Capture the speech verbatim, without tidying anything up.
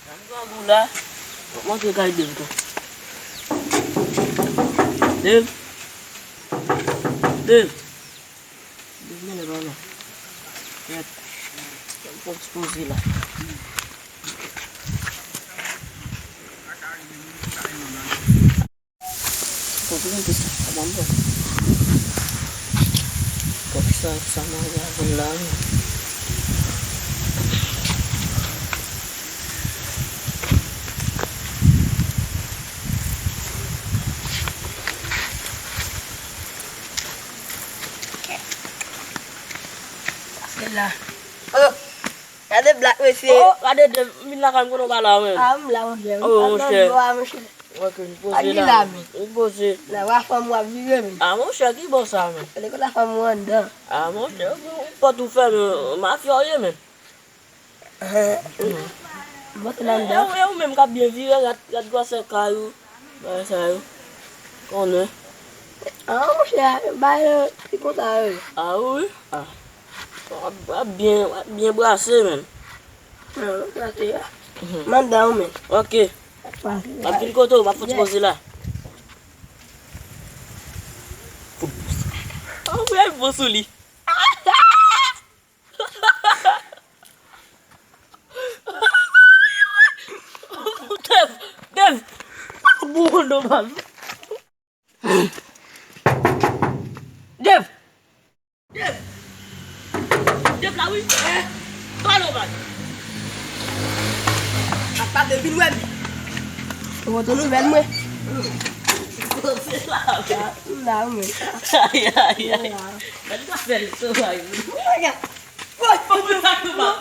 Nan grangou la, m ap montre kay Dev tou. Dev. Dev. Dev, men lè pa la. Yèt. Fò m poze la. Fòk mwen te sa, sa pa m bon. Fòk sa, sa manje avè l la, wi. Pase la. Oh, gade blak, mesye. Oh, gade de, m vin lakay m konnen w pa la, menm. Ah, m la, monchè. Oh, monchè. An dlo a, monchè. Ok, m poze la, men. Ou poze. La, wa fanm w ap vire, men. Ah, monchè, ki bò sa, men? Gade kote fanm ou anndan. Ah, monchè, ou, ou pòt ou fèmen, mafya w ye, men. Eh, m pote l anndan. E, e, e ou menm k ap byen vire, gad, gad gwasè kay ou, bagay sa yo. Konnen. Ah, monchè, bagay yo, se konsa yo ye. Ah, wi? Ah. W ap, w ap byen, w ap byen brase, menm. Ah, m brase a. Mhm. M anndan, menm. Ok. M ap vin kote w, m ap fouti poze la. An vre, bon sou li. Dev! Dev! Bon, nòmal. Dev! Dev! Dev la wi. Eh, pa nòmal. Apa Dev vin wè m. Ou kontan nouvèl mwen? Poze la. M la, mwen. Ay, ay, ay. Gade sa fè l sovay. Mwen gade. Woy, woy, woy, woy.